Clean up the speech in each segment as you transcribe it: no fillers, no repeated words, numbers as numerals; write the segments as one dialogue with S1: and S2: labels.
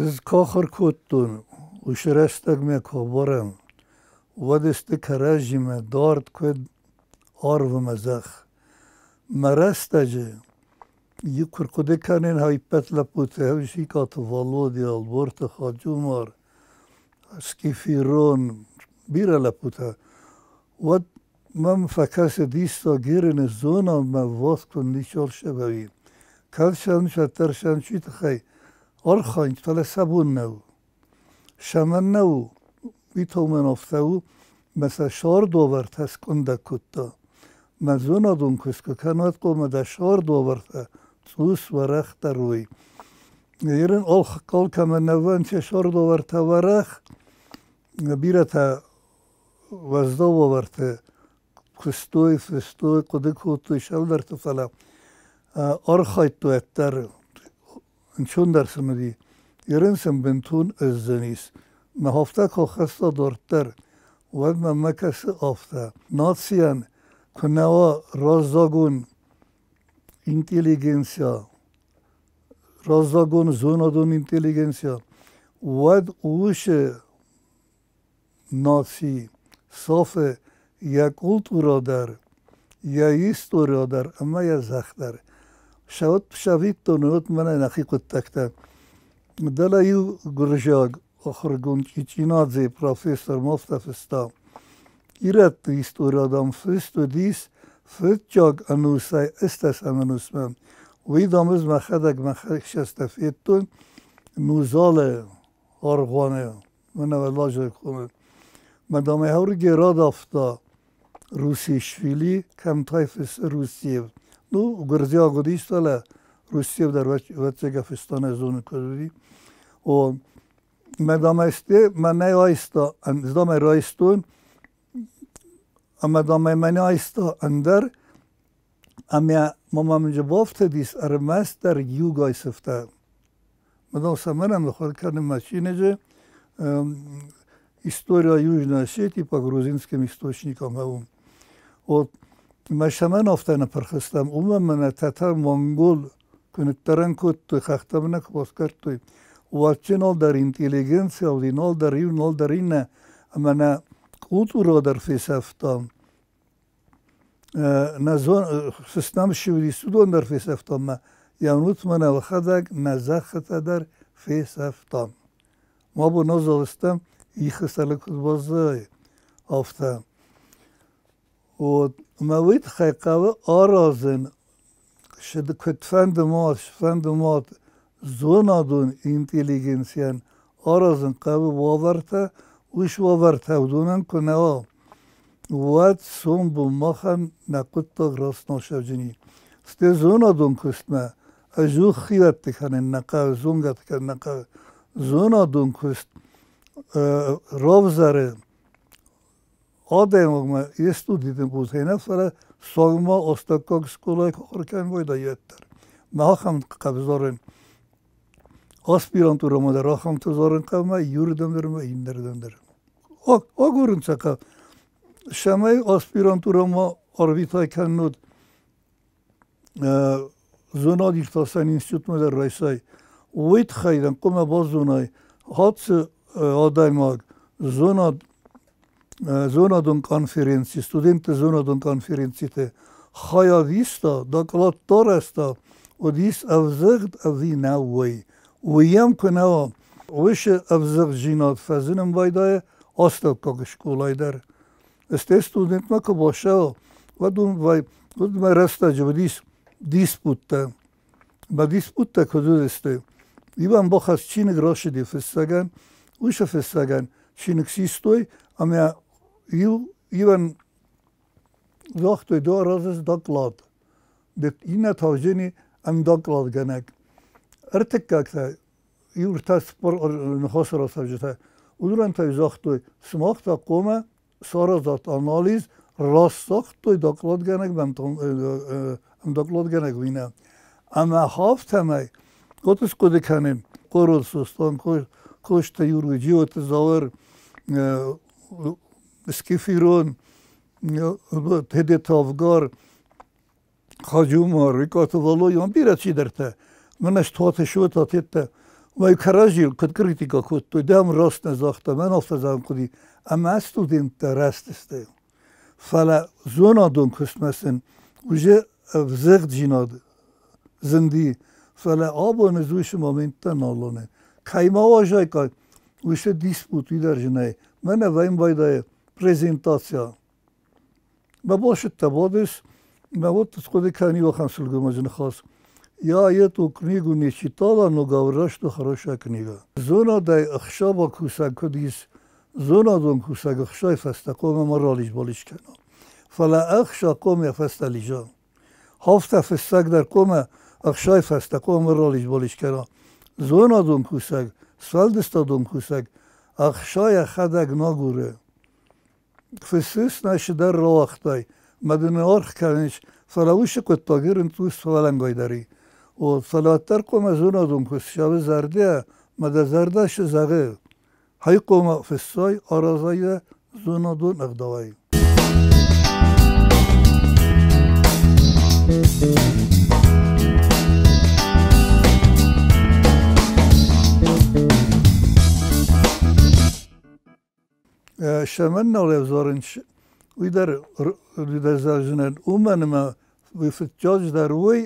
S1: Ӕз куы ахуыр кодтон, уыцы рӕстӕгмӕ куы абарӕм, уӕд сты кӕрӕдзимӕ дард куыд арв ӕмӕ зӕхх. Мӕ рӕстӕджы куы рхъуыды кӕнин ӕппӕт лӕппутӕ Икъаты Валодя, Ӕлборты Хаджумар, Скифирон, бирӕ лӕппутӕ, уӕд мӕм фӕкӕсы диссаг Ирыны зонадмӕ ввахс куы ничиуал сӕвӕри. Кӕд сӕм сӕттӕрсӕм чи тыххӕй архайынц, фӕлӕ сӕ бон нӕу. Цӕмӕн нӕу, уый томӕн афтӕ у, мӕ сӕ сӕрдуавӕртӕ скъуындӕг кодта. Мӕ зонадон куыст куы кӕнат, хъуамӕ дӕ сӕрдуавӕртӕ цъус уӕрӕхдӕр уой. Ерын алкӕмӕн нӕ вӕнчы сӕрдуавӕртӕ уӕрӕх, бирӕтӕ уӕззау уавӕрты куыстой, фыстой, хъуыды кодтой сӕлдӕрты, фӕлӕ архайдтой ӕддӕр ӕнцондӕр сын уыди. Ерын сын бынтон ӕздзӕнис. Мӕ афтӕ куы хӕсса дарддӕр, уӕд мӕнмӕ кӕсы афтӕ. Нацийӕн куы нӕ уа раззагон интеллигенция, раззагон зонадон интеллигенция, уӕд уыцы наци сафы йӕ культурӕ дӕр, йӕ история дӕр ӕмӕ йӕ зӕхх дӕр. Цӕвиттон уыд мӕнӕ нӕхи хъуыддӕгтӕ. Дӕлӕ иу гуырдзиаг ахуыргонд Чъичъинадзе профессор ма афтӕ фыста: Ирӕтты истори, дам, фыст уыдис фыццаг ӕнусӕй ӕстӕсӕм ӕнусмӕ. Уый, дам, ӕз мӕхӕдӕг мӕхи цӕстӕй федтон Нузалы аргъуаны мӕнӕ лазӕг хоны. Мадам Георгий радавта Русишвили, кӕмтӕй фыссы Русиев. Ну, гуырдзиаг уыдис, фӕлӕ Русиев дӕр ӕвӕццӕгӕн фыста, нӕ зоны, куыд уыди. О, мадам este мӕнӕй айста, ӕз райстон, ӕмӕ дам мӕнӕ айста ӕндӕр, ӕмӕ ма мӕм бафтыдис ӕрмӕстдӕр иугай сыфтӕ. Мадам цӕмӕн ӕмыхуыр кӕны мӕ чиныджы «История Южной Осетии по грузинским источникам». Вот мӕ цӕмӕн афтӕ ныппырх стӕм, уымӕн мӕнӕ тӕтӕр-монгол куы ныддӕрӕн кодтой, хӕхтӕм нӕ куы басгӕрдтой, уӕд нал дӕр интеллигенция уыди, нал дӕр иу, нал дӕр иннӕ, ӕмӕ нӕ культурӕ дӕр фесӕфтам. Нӕ цы нӕм ссыуыдис, уыдон дӕр фесӕфтам ӕмӕ йӕ уынут, мӕнӕ уӕхӕдӕг нӕ зӕххытӕ дӕр фесӕфтам. Ма бон азал стӕм, ихы сӕрыл куыд баззайы, афтӕ. Вот ӕмӕ уый тыххӕй хъӕуы аразын, куыдфӕнды ма, цыфӕнды ма зонадон интеллигенцийӕн аразын хъӕуы уавӕртӕ, уыцы уавӕртӕ уыдонӕн куы нӕ уа, уӕд сомбон махӕн нӕ хъуыддаг раст насӕвджыни. Стӕй зонадон куыстмӕ ӕдзух хиуӕтты кӕнын нӕ хъӕуы, зонгӕты кӕнын нӕ хъӕуы. Зонадон куыст равзӕры адӕймагмӕ йе студиты къусӕй нӕ, фӕлӕ сӕумӕ астӕуккаг скъолайы куы ахуыр кӕнын байдайы уӕддӕр. Мӕ ахӕм хъӕбзарын аспирантурӕмӕ дӕр ахӕмты зарын хъӕуы иуырдӕм дӕр ӕмӕ иннӕрдӕм дӕр. Агурын сӕ хъӕуы. Цӕмӕй аспирантурӕмӕ арвитай кӕннод зонад-иртасӕн институтмӕ дӕр райсай, уый тыххӕй дӕм хъуамӕ базонай, хатт адӕймаг зонад зонадон конференци, студентты зонадон конференциты хайад иста, доклад арӕзта, уыдис ӕвзыгъд ӕви нӕ, уый. Уый йӕм куы нӕ уа, уыцы ӕвзыгъддзинад фӕзынын байдайы астӕуккаг скъолайы дӕр. Стӕй студентмӕ куы бацӕуа, уӕд уым уӕд мӕ рӕстӕджы уыдис диспуттӕ. Мӕ диспуттӕ куыд уыдысты? Иван Бохас чиныг рацыди фыссӕгӕн, уыцы фыссӕгӕн чиныг систой ӕмӕ иу Иван загътой, ды аразыс доклад. Иннӕ та ӕм докладгӕнӕг. Ӕртыккаг та иу ӕртӕ цыппар ныхасы рацӕуджытӕ. Уыдонӕн та загътой, сымах та хъуамӕ саразат анализ, раст загътой докладгӕнӕг докладгӕнӕг уый нӕ. Ӕмӕ афтӕмӕй вот схъуыды кӕнын Къорол Сослан, Косты Юрий, Джиоты Зауыр, Скифирон, Тедеты Авгар, Хаджумар, Икъаты Валойон, бирӕ чидӕртӕ. Мӕнӕ Стуаты Шота, теттӕ. Мӕ кӕрӕдзийыл куыд критикӕ кодтой, дам раст нӕ загъта, мӕн афтӕ зӕгъын хъуыди, ӕмӕ студенттӕ раст сты. Фӕлӕ зонадон куыстмӕ сын уже ӕвзӕгдзинад зынди, фӕлӕ абоны уыцы моменттӕ нал уыны. Кӕй ма уазайкаг, уыцы диспут уый дӕр зынӕй. Мӕнӕ вӕйм байдайы презентация. Мӕ бошыдтӕ бодыс, мӕ вот схъуыды кӕн иу ахӕм сылгоймаджы ныхас. Я эту книгу не читала, но говорят, что хорошая книга. Зонадӕй ӕхсӕвӕ кусӕг куыд ис, зонадон кусӕг ӕхсай фӕстӕ хъуамӕ ма ралидз-балидз кӕна. Фӕлӕ ӕхса хъуамӕ фӕстӕ лидза. Афтӕ фыссӕг дӕр хъуамӕ ӕхсай фӕстӕ хъуамӕ ралидз-балидз кӕна. Зонадон кусӕг, сфӕлдыстадон кусӕг ӕхсай йӕхӕдӕг нагуры. Фыссыс нӕ цыдӕр рауагътай, мӕ дын аргъ кӕныс, фӕлӕ уыцы хъуыддаг ирын цъус фӕуӕлӕнгайдӕр и. О, фӕлӕ уӕддӕр хъуамӕ зонадон куыст цӕуы зӕрдӕ, мӕ дӕ зӕрдӕ цы зӕгъы, хай хъуамӕ фыссай, аразай йӕ зонадон ӕгъдауӕй. Цӕмӕн нал ӕвзарынц, уый дӕр зӕгъдзынӕн, уымӕн ӕмӕ уый фыццаджыдӕр уый,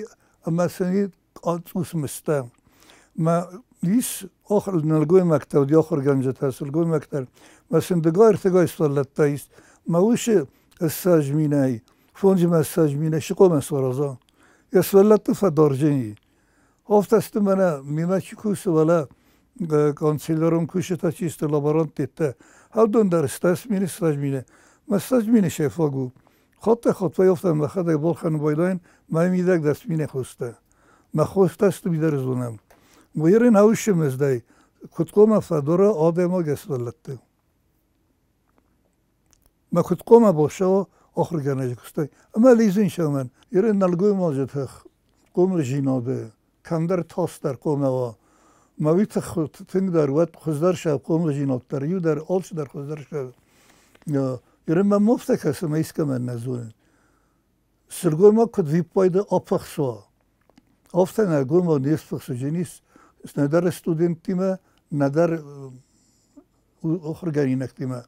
S1: ӕмӕ сын цъус мыстӕ. Мӕ ис нӕлгоймӕгтӕ уыди ахуыргӕнджытӕ, сылгоймӕгтӕ. Мӕ сын дыгай-ӕртыгай сывӕллӕттӕ ис. Мӕ усы 20 000-ӕй, 25 000-ӕй цы хъуамӕ сараза? Йӕ сывӕллӕтты фӕдарджын и. Афтӕ сты мӕнӕ мемӕ чи кусы, уӕлӕ канцелярон кусджытӕ чи сты, лаборанттӕ. Уыдон дӕр 10 000, 20 000. Мӕ 20 000 сӕ фаг у. Хаттӕй-хатт афтӕ мӕхӕдӕг балхӕнын байдайын, мӕ мидӕг 10 000 хостӕ. Мӕ хостӕ сты уый дӕр зонӕм. Уыйрын аусы мыздӕй, куыд хъуамӕ фӕдура адӕймаг йӕ сывӕллӕтты. Мӕ куыд хъуамӕ бассӕуа ахуыргӕнӕджы куыстӕй. Ӕмӕ лидзын сӕмӕн. Ирын нӕлгоймаджы тых, хъомылдзинады, кӕмдӕр тасдӕр хъуамӕ уа. Мӕ уый тых тынгдӕр уӕд хуыздӕр сӕ хъомылдзинад дӕр, иу дӕр алцыдӕр хуыздӕр сӕ. Ирын мӕм афтӕ кӕсы, мӕ искӕмӕн нӕ зонын. Сылгоймаг куыд виппайды апыхса, афтӕ нӕлгоймаг не сфыхсыджынис нӕдӕр студенттимӕ, нӕдӕр ахуыргӕнинӕгтимӕ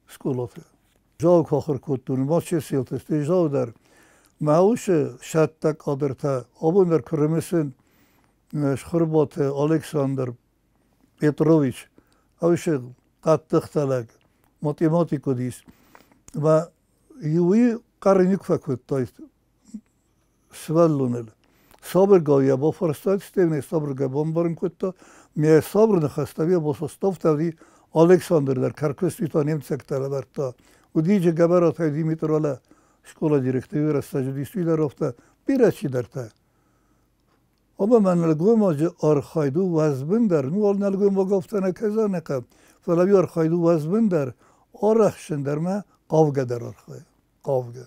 S1: скъолаты. Зал куы ахуыр кодтон, ма чеселты, стӕй зал дӕр. Мӕ усы сӕттӕг кадртӕ абон дӕр куы рымысын, Схуырбаты Александр Петрович, усы хъӕддыхтӕ лӕг, математик уыдис. Ӕмӕ иуы хъӕр никуы фӕкодтай сывӕллоныл. Сабыргай йӕ бафарста, стӕй сабыргай бамбарын кодта. Ме сабыр ныхӕстӕ йӕ басастафта, Александр дӕр кӕркуыстытӕ немыцӕгтӕ лӕвӕрдта. Уыди Гӕбӕратӕй Димитр уӕлӕ скъола директоры рӕстӕджы уыдис уый дӕр афтӕ бирӕ чидӕртӕ. Ӕмӕ мӕ нӕлгоймаджы архайд у уӕзбындӕр, ну, ал нӕлгоймаг афтӕ нӕ кӕдзӕн, фӕлӕ уый архайд у уӕзбындӕр, арӕхсындӕр мӕ хъавгӕ дӕр архайы, хъавгӕ.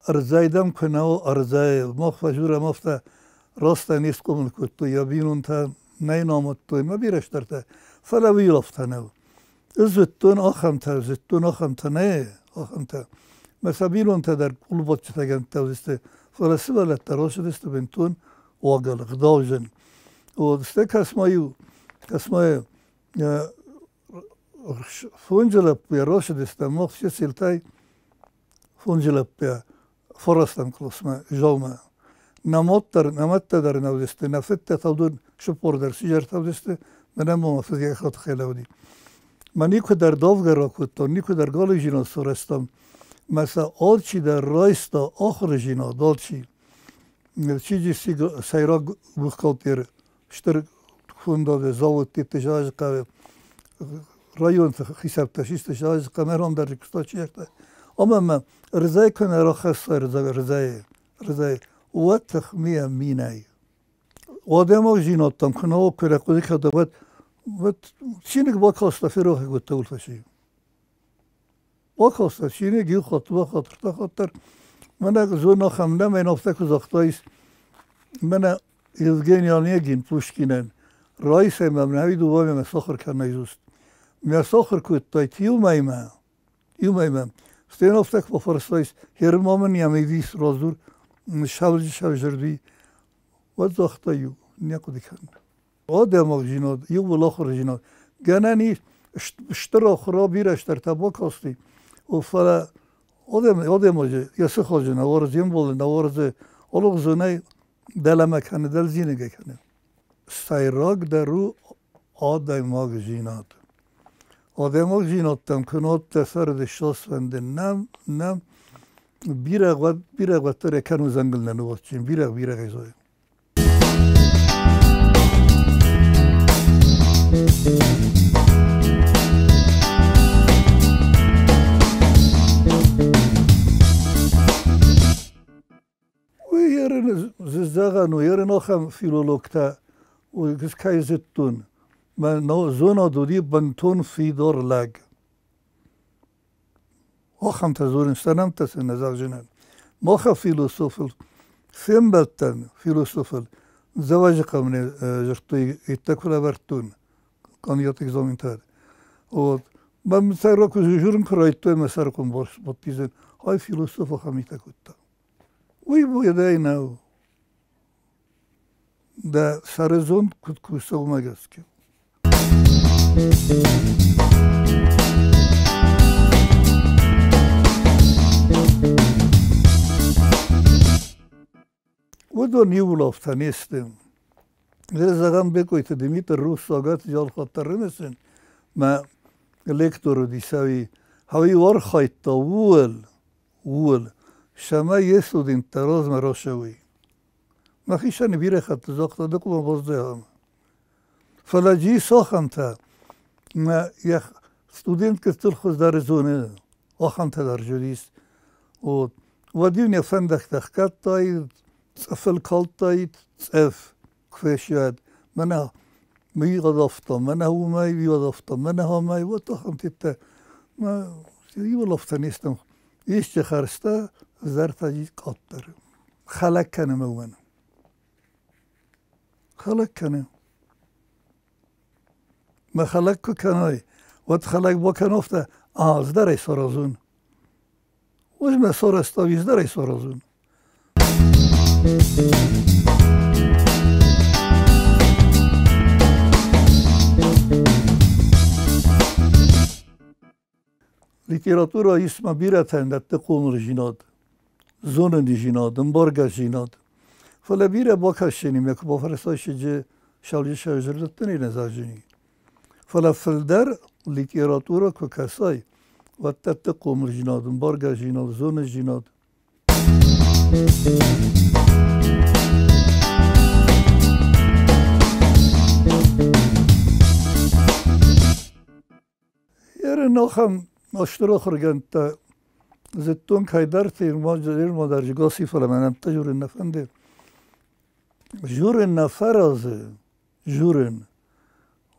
S1: Ӕрдзӕй дӕм куы нӕ у, ӕрдзӕй. Мах фӕзурӕм афтӕ, растӕй не схъомыл кодтой, йӕ бинонтӕ нӕ йын амыдтой, мӕ бирӕ стӕртӕ. Фӕлӕ уый афтӕ нӕу. Ӕз зыдтон ахӕмтӕ, зыдтон ахӕмтӕ, нӕ, ахӕмтӕ. Мӕ сӕ бинонтӕ дӕр къулбадджытӕгӕндтӕ уыдысты, фӕлӕ сывӕллӕттӕ рацыдысты бынтон уагыл, ӕгъдауджын. Вот, стӕй кӕс-ма-иу, кӕс-ма фонджы лӕппуйӕ рацыдыстӕм мах чысылтӕй фонджы лӕппуйӕ фарастӕм къласмӕ, залмӕ. Нӕ мад дӕр, нӕ мӕдтӕ дӕр нӕ уыдысты, нӕ фыдтӕ та уыдон цыппор дӕр сидзӕртӕ уыдысты, мӕнӕ ма фыд йӕхи тыххӕй лӕууыди. Мӕ никуы дӕр давгӕ ракодтон, никуы дӕр галиудзинад сарӕзтам. Мӕ сӕ алчидӕр райста ахуырдзинад, алчи. Чиджи сӕйраг бухгалтер стыр фондады заводты хъӕуы районты хицӕуттӕ систы хъӕмӕрон дӕр куыста чидӕртӕ. Ӕмӕ мӕ рызӕй куы нӕ рахӕсса рызӕй, рызӕй, уӕд тыхмийӕ минӕй. Адӕймагдзинӕдтӕм куы нӕ куы рахъуыды кӕна, уӕд уӕд чиныг бакаста, ферох кодта улфӕси. Бакаста чиныг иу хатт, дыууӕ хатт, ӕртӕ хатт дӕр. Мӕнӕ зон ахӕм нӕ, мӕн афтӕ куы загътаис, мӕнӕ Евгений Онегин Пушкинӕн райсӕм ӕм нӕ дыууӕ мӕ сахуыр кӕн наизусть. Мӕ сахуыр кодтайт иу мӕймӕ, иу мӕймӕ. Стӕй афтӕ куы бафарстаис, ма мын йӕ мидис радзур, сӕвджы сӕвзӕрди, уӕд загъта иу, не хъуыды кӕнын. Адӕймагдзинад, иууыл ахуырдзинад. Гӕнӕн ис, стыр ахуыр бирӕ стӕртӕ бакасти, фӕлӕ адӕймаджы йӕ сыхаджы нӕ уарзы, йе мбалы нӕ уарзы, алыгъуызонӕй дӕлӕмӕ кӕны, дӕлдзиныг кӕны. Сӕйрагдӕр у адӕймагдзинад. Адӕймагдзинӕдтӕм куы нодтӕ царды ссӕндын, нӕм бирӕ бирӕ уӕддӕр кӕнун зӕнгыл нӕ ныууадздзӕн, бирӕ бирӕ зоны. Уый ерын зӕгъӕн у, ерын ахӕм филологтӕ кӕй зыдтон. Мӕ зонад уыди бынтон фидар лӕг. Ахӕмтӕ дзурын сӕ нӕмттӕ сын нӕ зӕгъдзынӕн. Махӕ философыл фембӕлдтӕн, философыл Дзӕуӕджыхъӕумӕ дзырдтой, иттӕг куы лӕвӕрдтон кандидаты экзаментӕ. Вот. Мӕ сӕйраг куы журын куы райдыдтой, мӕ сӕры хъуын бадти, ай философ ахӕм митӕ кодта. Уый уӕлдай нӕу. Дӕ сӕрызонд куыд кусы, уымӕ гӕсгӕ. Уыдон иууыл афтӕ не сты. Зӕгъӕм, Бекъойты Димитр руссагаты жалхатта рымысын, мӕ лектор уыдис ӕви ӕви архайдта ууыл, ууыл, цӕмӕй йе студенттӕ размӕ рацӕуой. Мӕхицӕн бирӕ хатты загъта, ды хъуамӕ баздӕхӕм. Фӕлӕ ис ахӕмтӕ, мӕ йӕ студент гыццыл хуыздӕр зоны, ахӕмтӕ дӕр уыдис. Вот. Уӕд-иу не фӕндӕгтӕ хгӕдтаид, цъыфыл калдтаид, цъыф куы фесиад. Мӕнӕ мыйгъӕд афтӕ, мӕнӕ уымӕй уыйад афтӕ, мӕнӕ амӕй, вот ахӕмтӕ. Мӕ иуыл афтӕ не стӕм. Исчи хӕрзтӕ, зӕртӕ къаддӕр. Хӕлӕг кӕны мӕ уымӕн. Хӕлӕг кӕны. Мӕ хӕлӕг куы кӕной, уӕд хӕлӕг бакӕн афтӕ, ӕз дӕр ӕй саразун. Уый мӕ сарӕзта, ӕз дӕр ӕй саразун. Литературӕ ис ма бирӕтӕн дӕтты хъомылдзинад, зонындзинад, ӕмбаргӕдзинад. Фӕлӕ бирӕ бакӕсджынимӕ куы бафӕрсай сӕвджы зӕрдӕттӕ не зӕгъдзӕни. Фӕлӕ фылдӕр литературӕ куы кӕсай, уӕд дӕтты хъомылдзинад, ӕмбаргӕдзинад, зонындзинад. Ерын ахӕм стыр ахуыргӕндтӕ зыдтон кӕйдӕрты, ирма дӕр Гаси, фӕлӕ мӕ нӕмттӕ журын нӕ фӕнды. Журын нӕ фӕразы, журын.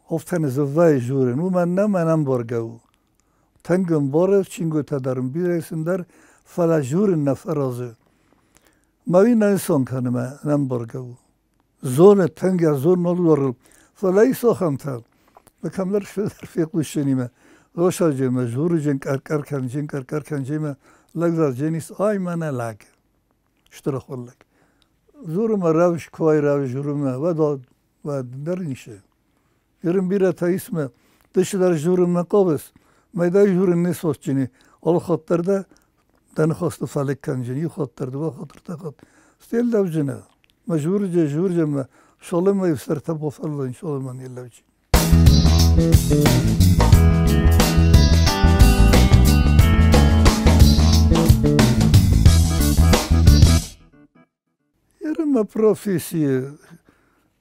S1: Афтӕ ныззӕввӕй журын, уымӕн нӕ мӕн ӕмбаргӕ у. Тынг ӕмбары, чингуытӕ дӕр ын бирӕ сын дӕр, фӕлӕ журын нӕ фӕразы. Мӕ уый нӕ нысан кӕны мӕ ӕмбаргӕ у. Зоны, тынг йӕ зон нал уарыл, фӕлӕ ис ахӕмтӕ, кӕмдӕр фехъусынимӕ, росаджемӕ, журыджын къӕр-къӕр кӕнджын, къӕр-къӕр кӕнджимӕ, лӕгдзарджын ис, ай мӕнӕ лӕг, стыр ахуыр лӕг. Дзуры мӕ рӕвдз, куы ай рӕвдз журымӕ, уӕд уӕд дӕр ницы. Ерын бирӕтӕ исмӕ, дысы дӕр журынмӕ хъавыс, мӕйдай журын не сосджыни, алы хатт дӕр дӕ дӕ ныхӕсты фӕлыг кӕнджын, иу хатт дӕр, дыууӕ хатт, ӕртӕ хатт. Стӕй лӕуджынӕ, мӕ журджы, журджы мӕ шолымӕй сӕртӕ бафӕллын, шолымӕ не лӕуджын. Ерын мӕ профессийы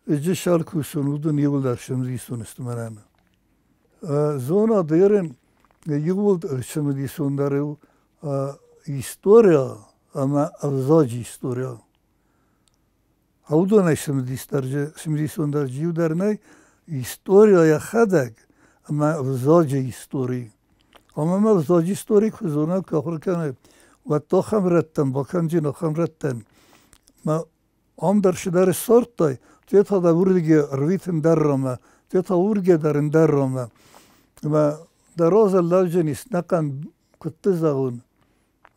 S1: ыджы сӕр кусын, уыдон иууылдӕр цымыдисон сты мӕнӕн. Зонад ерын иууыл цымыдисондӕр у история ӕмӕ ӕвзаджы история. Уыдонӕй цымыдисондӕр иу дӕр нӕй, история йӕхӕдӕг ӕмӕ ӕвзаджы истори. Ӕмӕ ма ӕвзаджы истори куы зона, куы ахуыр кӕнай, уӕд то ахӕм рӕттӕн бакӕнджын, ахӕм рӕттӕн. Мӕ ам дӕр цыдӕр ссардтай, те та дӕ уырдыгӕй ӕрвитын дӕр ӕмӕ, те та уырдыгӕй дӕр ӕндӕр ӕмӕ. Ма дӕ разы лӕуджынис нӕхъӕн куыдты зӕгъун,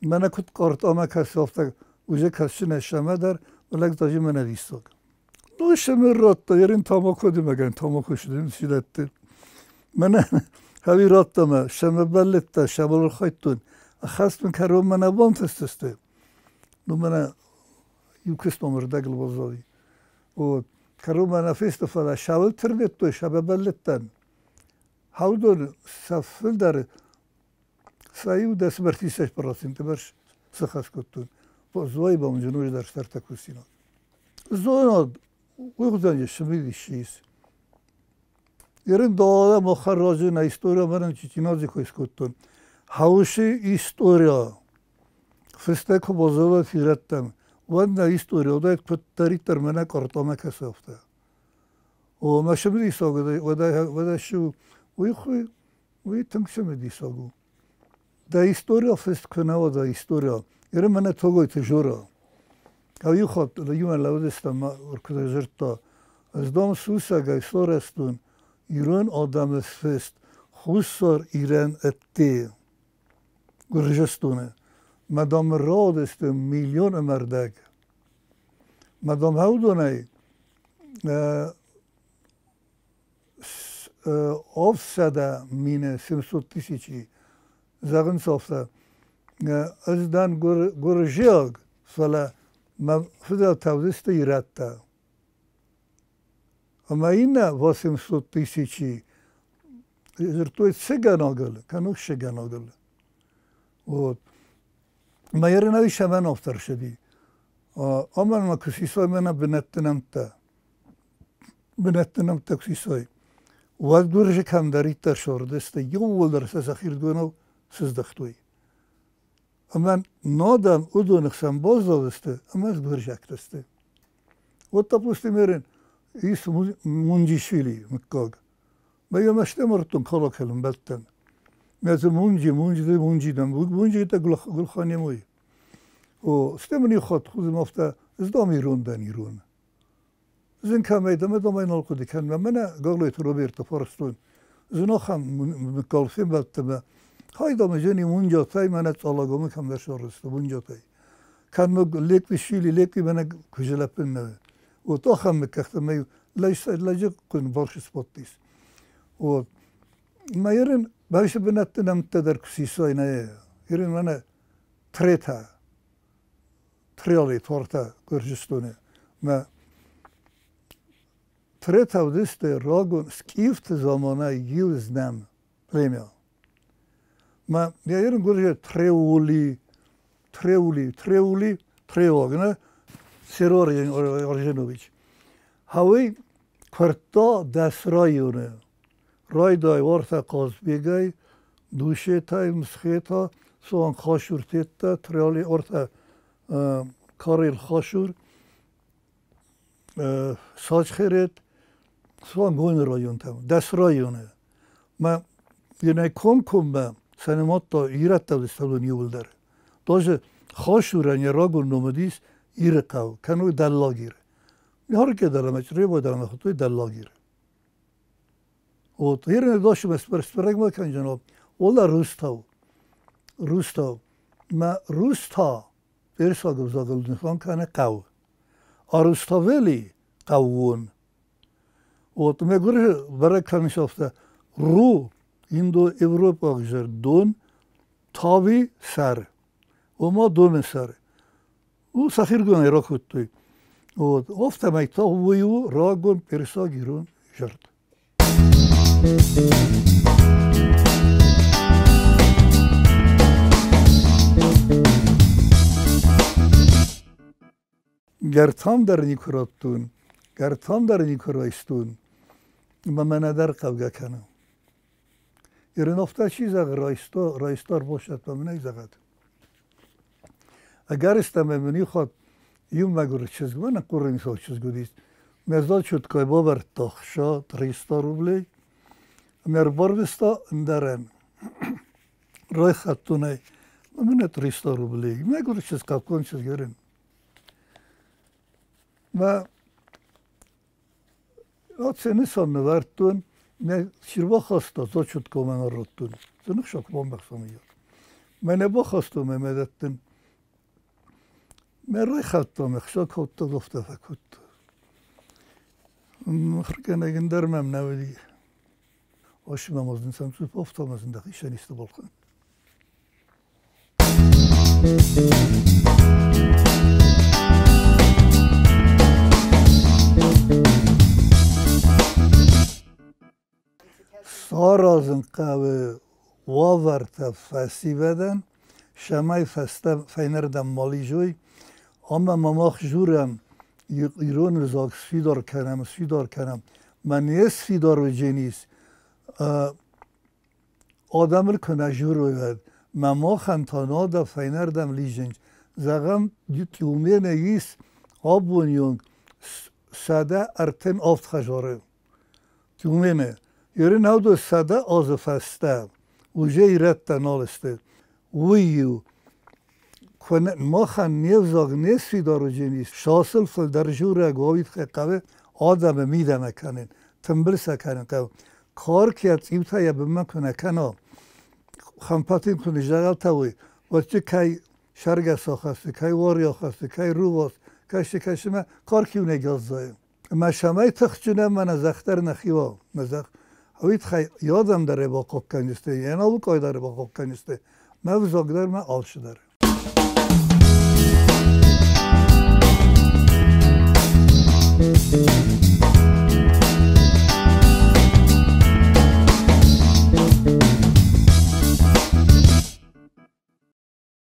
S1: мӕнӕ куыд къорд ӕмӕ кӕсӕфтӕ уже кӕсынӕ шӕмӕ дӕр, лӕг даже мӕнӕ диссаг. Ну, шӕмӕ радта, ерин тамако дымӕгӕн тамако шыдым сидӕтты. Мӕнӕ хави радта мӕ, шӕмӕ бӕллеттӕ, шӕмӕ хайттун. Хӕст мын кӕрон мӕнӕ бантыстысты. Ну, мӕнӕ иу куыстом ӕрдӕгыл баззади. Вот. Кӕрон мӕнӕ фесты, фӕлӕ шӕуыл тырнедтой, шӕмӕ бӕллеттӕн. Хаудон сӕ фылдӕр сӕ иу 10 бӕрц 30% бӕрц сыхас кодтон. Зой бам жынуж дӕр старта кусинаг. Зонад уый хуызӕн цымыдис. Ерын дала махаражы на история мӕнӕн Чичинадзе кой скодтон. Хаушы история. Фыстӕг куы баззад ирӕттӕм, уӕд нӕ история уыдаид куыддӕриддӕр мӕнӕ къортъомӕ кӕсы афтӕ. О, мӕ цымыдисаг уӕдӕ шу, уый хуый, уый тынг цымыдисаг у. Дӕ история фыст куы нӕ уа, дӕ история. Ерын мӕнӕ Тогойты Жора. Иу хатт иумӕ лӕууыдыстӕм, куыд дзырдта, ӕз дам сусӕгӕй сарӕзтон ирон адӕмы фыст Хуссар Ирӕн ӕдде, Гуырдзыстоны. Мӕ дам радысты миллион ӕмӕ рдӕг. Мӕ дам уыдонӕй 700 000, 700 000 зӕгъынц афтӕ. Ӕз дӕн гуырдзиаг, фӕлӕ мӕ фыдӕлтӕ уыдысты ирӕттӕ. Ӕмӕ иннӕ 800 тысячи дзырдтой цыганагыл, кӕнӕ шыганагыл. Вот. Мӕ ерынӕй сӕмӕн ӕфтӕрсыди. Амӕн ма куы сисой мӕнӕ бынӕтты нӕмттӕ. Бынӕтты нӕмттӕ куы сисой. Уӕд гуырзы кӕмдӕриддӕр сордысты, иууылдӕр сӕ сӕхирдгонау сыздӕхтой. Ӕмӕ нодӕм уыдоны хсӕн баззадысты ӕмӕ сгуырзиӕгтӕ сты. Вот, допустим, ерын ис Мунджишвили мыггаг. Мӕ йӕ мӕсты мардтон колоколын бӕттӕн. Мӕ дзы Мунджи, Мунджи, Мунджи дам, Мунджи это глухонемой. О, стӕм ын хатт худым афтӕ, ӕз дам ирон дӕн, ирон. Зын кӕмӕй дӕ, мӕ домӕй нал хъуыды кӕнын. Мӕнӕ Гаглойты Роберты фарстон. Зын ахӕм мыггаг фембӕлдтӕн мӕ. Хайдам жени Мунджатай, мӕнӕ Цъалагомы кӕмдӕр сарӕзта Мунджатай. Кӕннод Леквишвили, Лекви мӕнӕ куызылӕппын нӕ. Вот ахӕм мыггӕгтӕ мӕ лӕджы хъуын барсы сбадтис. Вот. Мӕ ерын бӕсты бынӕтты нӕмттӕ дӕр куы сисай, нӕ ерын мӕнӕ Трета, Трели, Торта, Гуырдзыстоны. Мӕ Трета уыдысты рагон скифты заманӕй иу знӕм племя. Мӕ йӕ ерын гуырдзы Треули, Треули, Треули, Треуаг, нӕ? Серор Орженович. Хауый куырдта 10 районы. Райдай уартӕ Хъазбегӕй, Душетай, Мцхета, суанг Хашуртеттӕ, Триали ортӕ Карел Хашур, Сачхерет, суанг Гоны районтӕм, 10 районы. Мӕ йын комкоммӕ сӕ нымадта ирӕттӕ уыдысты уыдон иууылдӕр. Даже Хашурӕн йӕ рагон ном уыдис Ирыхъӕу, кӕнӕ Дӕллаг Ир. Харке дӕр ӕмӕ Чъребо дӕр ӕмӕ хуыдтой Дӕллаг Ир. Вот, ерын дошым сбӕрӕг ма кӕнджын, ола Рустау. Рустау. Мӕ Руста персаг ӕвзагыл нысан кӕны хъӕу. А Руставели хъӕууон. Вот, мӕ гуыры бӕрӕг кӕныс афтӕ, ру индоевропаг дзырд дон, тави сӕр. Ома доны сӕр. У сӕхирдыгонӕй ракодтой. Вот. Афтӕмӕй та уый у рагон персаг ирон дзырд. Гӕртам дӕр никуы радтон, гӕртам дӕр никуы райстон, ӕмӕ мӕ нӕдӕр хъӕугӕ кӕны. Ирон афтӕ чи зӕгъы, райста, райста ӕрбасӕтт мын ӕй зӕгъӕд. Ӕгӕрыстӕмӕй мын иу хатт иу мӕгуыр чызг, мӕнӕ къуырынцау чызг уыдис, мӕ зачеткӕй бавӕрдта хца 300 рублей, ӕмӕ ӕрбарвыста ӕндӕрӕн. Райхӕдтон ӕй, мӕнӕ 300 рублей. Мӕгуыр чызг, хъӕуккон чызг ерын. Мӕ оце нысан нывӕрдтон, Мӕ чи рбахаста, зачетка мӕнӕн радтон. Цы ныхсаг бамбӕхсӕм мыййаг. Мӕнӕ бахастон ӕмӕ дӕттын. Мӕ райхӕлдта, ме хсаг кодта, афтӕ фӕкодта. Мыхуыргӕнӕг дӕр мӕм нӕ уыди. Ошимам az insan oftalmazında işen işte balkan. Саразын хъӕуы уавӕртӕ фӕсивӕдӕн, цӕмӕй фӕйнӕрдӕм ма лидзой, ӕмӕ ма мах дзурӕм ирон ӕвзаг сфидар кӕнӕм, сфидар кӕнӕм. Ма не сфидар уыдзӕнис, адӕмыл куы нӕ дзурой, уӕд. Ма махӕн та нада фӕйнӕрдӕм лидзынц. Зӕгъӕм, Тюмены ис абоны онг 137 хӕдзары. Тюмены. Ерын 100 азы фӕстӕ уже ирӕттӕ нал сты. Уый иу. Махӕн не взаг не сфидар уыдзӕнис, сасыл фылдӕр дзурӕг уӕвид хъӕуы адӕмы мидӕмӕ кӕнын, тымбыл сӕ кӕнын хъӕуы. Карк йӕ цъиутӕ йӕ бынмӕ куы нӕ кӕна, хӕмпӕтын куы ныззӕгъӕлтӕ уой, уӕд дзы кӕй сӕргӕс ахӕссы, кӕй уари ахӕссы, кӕй рувас, кӕй цы, кӕй цымӕ, карк иунӕг аззайы. Ӕмӕ цӕмӕй тыхджын ӕмӕ нӕ зӕхх дӕр нӕхи уа, нӕ зӕхх. Уый тыххӕй йӕ адӕм дӕр бахъахъхъӕндзысты, йӕ наукӕйы дӕр бахъахъхъӕндзысты, мӕ взаг дӕр мӕ алцы дӕр.